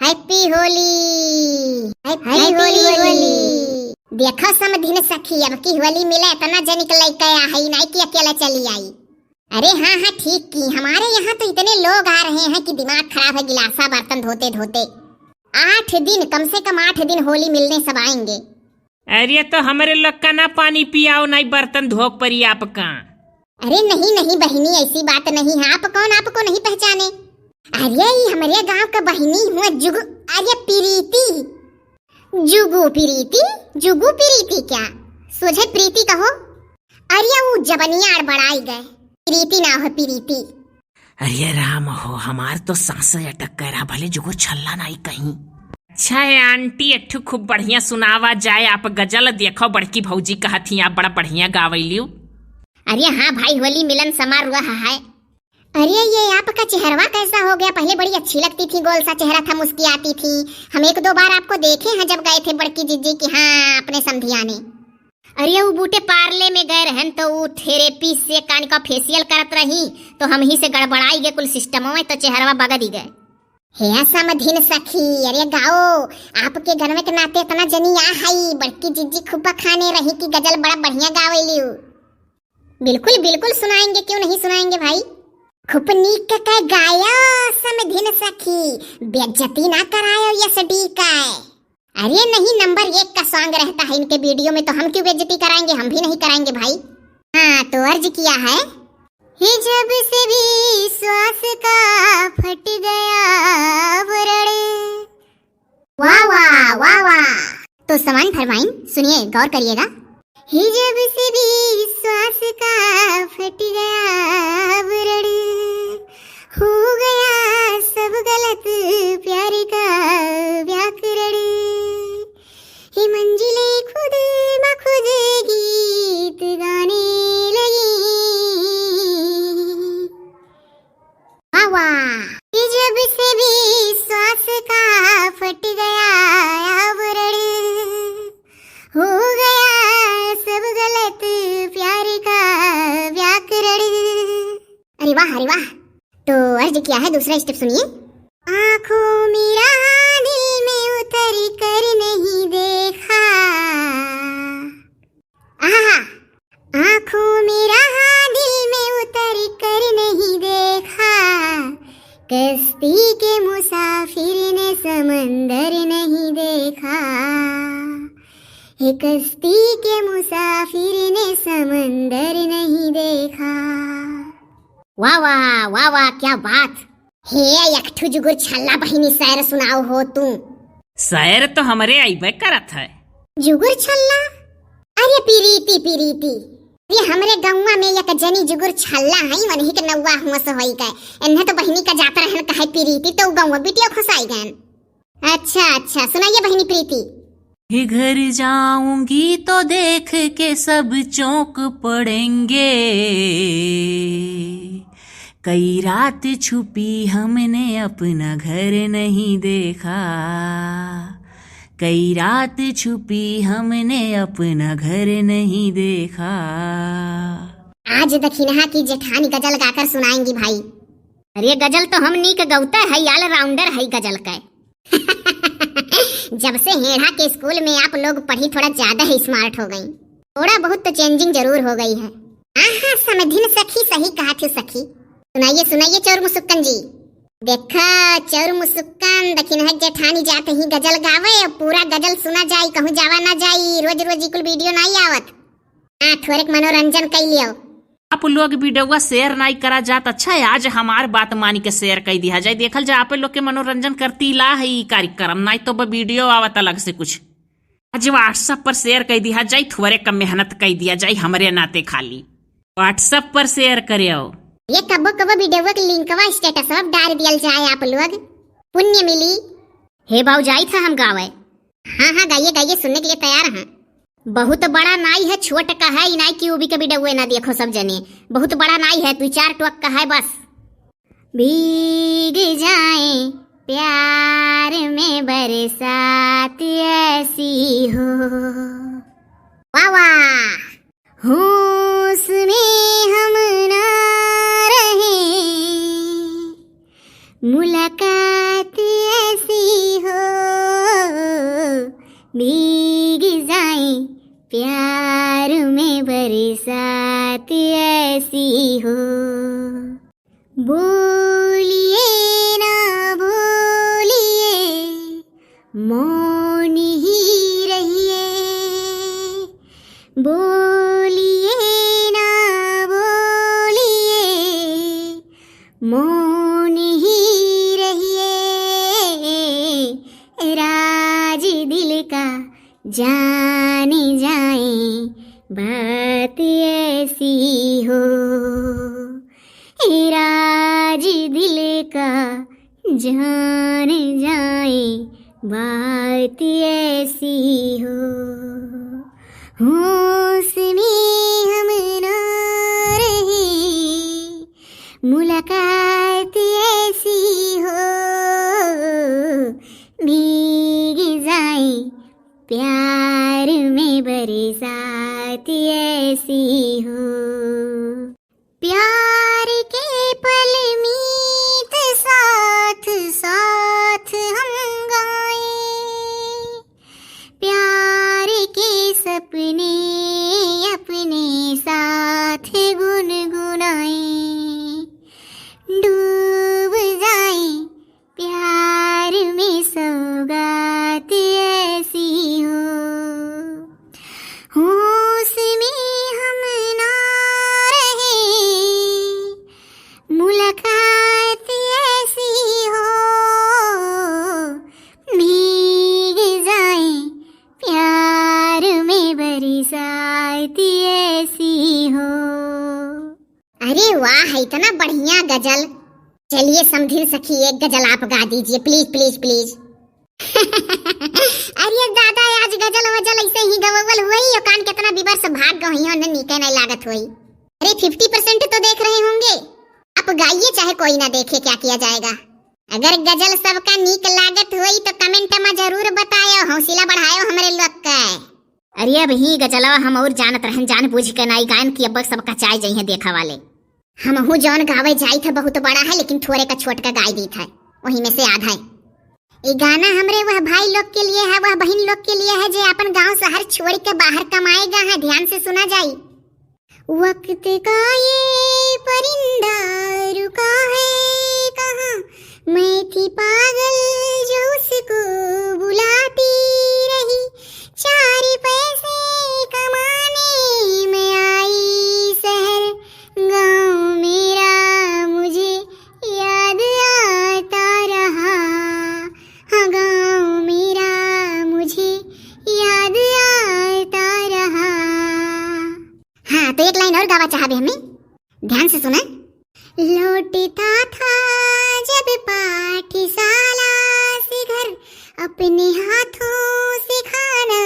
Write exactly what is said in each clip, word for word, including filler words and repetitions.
Happy होली, Happy होली। देखो समधिन सखी, अब की होली मिले इतना जनिक लइके आ है, नाई कि अकेला चली आई। अरे हाँ हाँ, ठीक की, हमारे यहाँ तो इतने लोग आ रहे हैं कि दिमाग खराब है, गिलासा बर्तन धोते धोते। आठ दिन, कम से कम आठ दिन होली मिलने सब आएंगे। अरे तो हमरे लोग का ना पानी पियाओ, नाई बर्तन धोक परी आपका। अरे नहीं नहीं बहिनी, ऐसी बात नहीं है। आप कौन, आपको नहीं पहचाने? अरे ई हमरे गांव का बहिनी हुआ जुगु, अरे प्रीति। जुगु प्रीति? जुगु प्रीति क्या? सोझे प्रीति कहो। अरे ऊ जबनिया अड़बड़ाई गए, प्रीति ना हो प्रीति। अरे राम हो, हमार तो सांस अटक गए रहा, भले जुगुर छल्ला नाई कहीं। अच्छा है आंटी, एक ठो खूब बढ़िया सुनावा जाए आप गजल। देखो बड़की भौजी कहत ही आप बड़ा बढ़िया गावैलियो। अरे हाँ भाई, होली मिलन समारोह है। अरे ये आपका चेहरवा कैसा हो गया? पहले बड़ी अच्छी लगती थी, गोल सा चेहरा था, मुस्कियाती थी। हम एक दो बार आपको देखे हैं जब गए थे बड़की जिज्जी की, हाँ, अपने समधियाने। अरे ऊ बूटे पार्ले में गए रहन तो ऊ therapist से कान का facial करत रही, तो हम ही से गड़बड़ाई गए कुल system में, तो चेहरवा बगड़ ही गए। हे समधिन सखी, अरे गाओ, आपके गनवे के नाते इतना जनी आ हई, बड़की जिज्जी खूब बखाने रही कि गजल बड़ा बढ़िया गावेलियो। बिल्कुल बिल्कुल सुनाएंगे, क्यों नहीं सुनाएंगे भाई। खूब नीक के गायो समधिन सखी, बेइज्जती ना करायो S D का। अरे नहीं, नंबर एक का song रहता है इनके video में, तो हम क्यों बेइज्जती कराएंगे, हम भी नहीं कराएंगे भाई। हाँ, तो अर्ज किया है। ही जब से विश्वास का फट गया आवरण। वाह, वाह, वाह, वाह। तो समान फरमाइन, सुनिए, गौर करिएगा। ही जब से विश्वास का फट गया आवरण, हो गया सब गलत प्यार का व्याकरण। ही मंजिलें खुद ब खुद गीत गाने लगी। वाह, वाह। कि जब से विश्वास का फट गया आवरण, हो गया सब गलत प्यार का व्याकरण। अरे वाह, अरे वाह। तो अर्ज किया है, दूसरा step सुनिए। आंखों में रहा, दिल में उतर कर नहीं देखा। आहा, आंखों में रहा, दिल में उतर कर नहीं देखा। कश्ती के मुसाफिर ने समंदर नहीं देखा। हे कश्ती के मुसाफिर ने समंदर नहीं देखा। वाह, वाह, वाह, वाह, क्या बात। हे, एक ठो जुगुर छल्ला बहिनी सैर सुनाओ हो तू। सैर तो हमरे अइबे करत है। जुगुर छल्ला? अरे पीरीती, पीरीती। अरे हमरे गौवा में एक जनी जुगुर छल्ला है, वनही के नौवा हुआ से होई गए। इन्हें तो बहिनी का जात रहन कहे पीरीती, तो गौवा बिटिया खुसाई गए। अच्छा, अच्छा, सुनाइए बहिनी प्रीति। हे घर जाऊंगी तो देख के सब चौंक पड़ेंगे। कई रात छुपी हमने अपना घर नहीं देखा। कई रात छुपी हमने अपना घर नहीं देखा। आज दखिनहा की जेठानी गजल गाकर सुनाएंगी भाई। अरे गजल तो हम नीक गौते है, all rounder है गजल के। जब से हेड़ा के स्कूल में आप लोग पढ़ी, थोड़ा ज्यादा ही smart हो गई। थोड़ा बहुत तो changing जरूर हो गई है। हाँ हाँ, समधिन सखी सही कहा थी सखी। सुनाइए, सुनाइए चौर मुसुक्कन जी। देखा चौर मुसुक्कन, दखिनहा जेठानी जात ही गजल गावे, पूरा गजल सुना जाई, कहूँ जावा ना जाई, रोज रोज ई कुल video नाई आवत। हाँ, थोरेक मनोरंजन कई लियो। आप लोग video वा share नाई करा जात, अच्छा है, आज हमार बात मानी के share कई दिया जाए। देखल जा, आप लोग के मनोरंजन करती ला है ई कार्यक्रम, नाई तो ब-, video आवत अलग से कुछ। आज WhatsApp पर share कई दिया जाए, थोरेक मेहनत कई दिया जाए हमरे नाते खाली। WhatsApp पर share करियो। ये कबो कबो video के link वा status पर डाल दियल जाए आप लोग, पुण्य मिली। हे बाऊ, जाई था हम गावे। हाँ हाँ, गाइए गाइए, सुनने के लिए तैयार हैं। बहुत बड़ा नाई है, छोट का है, ई नाई कि उबी के video ना देखो सब जने। बहुत बड़ा नाई है, दुई चार टोक का है बस। भीग जाए प्यार में बरसात ऐसी हो। वाह वाह। होश में हम ना रहे, मुलाकात ऐसी भीग जाए प्यार में बरसात ऐसी हो। बोलिए ना बोलिए, मौन ही रहिए। बोलिए ना बोलिए, मौन ही रहिए। राज दिल का जान जाए, बात ऐसी हो। ए राज दिल का जान जाए, बात ऐसी हो। होश में हम ना रहे, मुलाकात ऐसी हो। भीग जाए प्यार में बरसात ऐसी हो। प्यार के पल मीत साथ साथ हम गाएं, प्यार के सपने अपने साथ गुनगुनाएं। डूब जाएं प्यार में, सौगात ऐसी हो। होश में हम ना रहे, मुलाकात ऐसी हो। भीग जाए प्यार में, बरसात ऐसी हो। अरे वाह, इतना बढ़िया गजल। चलिए समधिन सखी, एक गजल आप गा दीजिए, please, please, please। अरे दादा, आज गजल वजल ऐसे ही गवल हुई, यो कान कितना विवर्ष भाग गई हो, उन्हें नीके नहीं लागत हुई। अरे fifty percent तो देख रहे होंगे, आप गाइए, चाहे कोई ना देखे, क्या किया जाएगा। अगर गजल सबका नीक लागत हुई तो comment में जरूर बतायो, हौसला बढ़ायो हमरे लोग का। अरे अब ही गजलवा हम और जानत रहन, जान बूझ के नाई गायन की, अब सबका चाय जइहे देखा वाले। हमहू जौन गावे जाइत है बहुत बड़ा है, लेकिन थोरे का छोट का गाय दीत है, वही में से आधा है। ये गाना हमरे वह भाई लोग के लिए है, वह बहन लोग के लिए है, जे अपन गांव शहर छोड़ के बाहर कमाएगा है। ध्यान से सुना जाई। वक्त का ये परिंदा रुका है कहाँ, मैं थी पागल जो उसको बुलाती रही। चार पैसे कमाने मैं आई शहर, गाँव मेरा मुझे याद आता रहा। हाँ, गाँव मेरा मुझे याद आता रहा। हाँ, तो एक लाइन और गावा चाहबे हमें, ध्यान से सुना। लौटता था जब पाठशाला से घर, अपने हाथों से खाना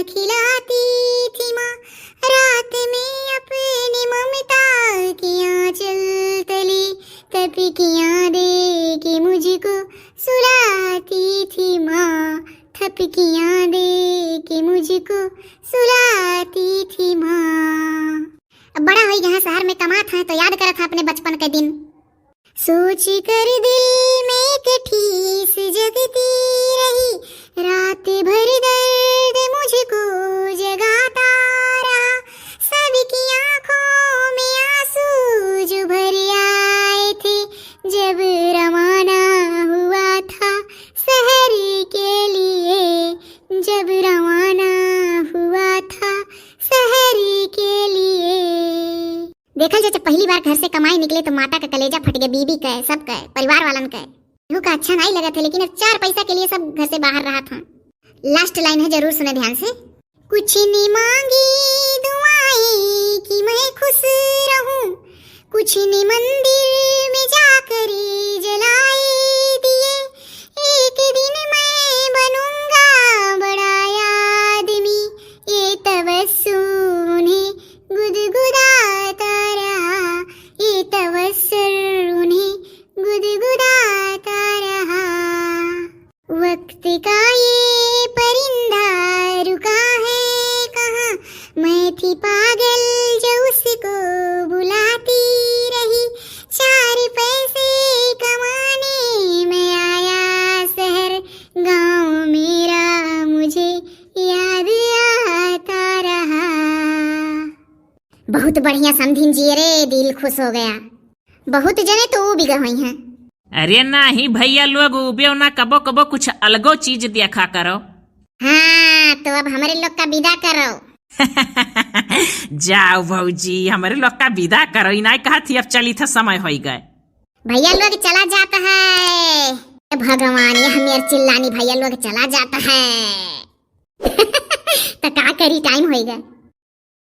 खिलाती थी माँ। रात में अपने ममता के आंचल तले थपकियाँ दे के मुझको सुलाती थी माँ। थपकियाँ दे के मुझको सुलाती थी माँ। अब बड़ा होई गया है, शहर में कमात है तो याद करत है अपने बचपन के दिन। सोच कर दिल में एक ठेस जगती रही, रात भर दर्द मुझको जगाता रहा। सबकी आंखों में आंसू जो भर आए थे, जब रवाना हुआ था शहर के लिए, जब रवाना हुआ था शहर के लिए। देखल जाए, जब पहली बार घर से कमाए निकले तो माता का कलेजा फट गए, बीबी के, सब के, परिवार वालन के। केहू का अच्छा नहीं लगत है, लेकिन अब चार पैसा के लिए सब घर से बाहर रहत हैं। लास्ट लाइन है, जरूर सुने ध्यान से। कुछ नहीं मांगी दुआएं कि मैं खुश रहूं, कुछ नहीं मंदिर में जाकर जलाए दिए। एक दिन मैं बनूंगा बड़ा आदमी, ये तवस्सुल उन्हें गुदगुदाता रहा, ये तवस्सुल उन्हें गुदगुदाता रहा। वक्त का ये परिंदा रुका है कहाँ, मैं थी पागल जो उसको बुलाती रही। चार पैसे कमाने मैं आया शहर, गाँव मेरा मुझे बहुत बढ़िया समधिन जी रे, दिल खुश हो गया। बहुत जने तो ऊबि गए होइहैं। अरे नाही भइया लोग, ऊबेउ ना, कबो कबो कुछ अलगो चीज देखा करो। हाँ, तो अब हमरे लोग का विदा करो। जाओ भौजी, हमरे लोग का विदा करो। ई नाई कहत ही, अब चलित है, समय होइ गए। भइया लोग चला जात है। ए भगवान, ये हमें चिल्लानी, भइया लोग चला जात है। तो का करी, टाइम होइ गए।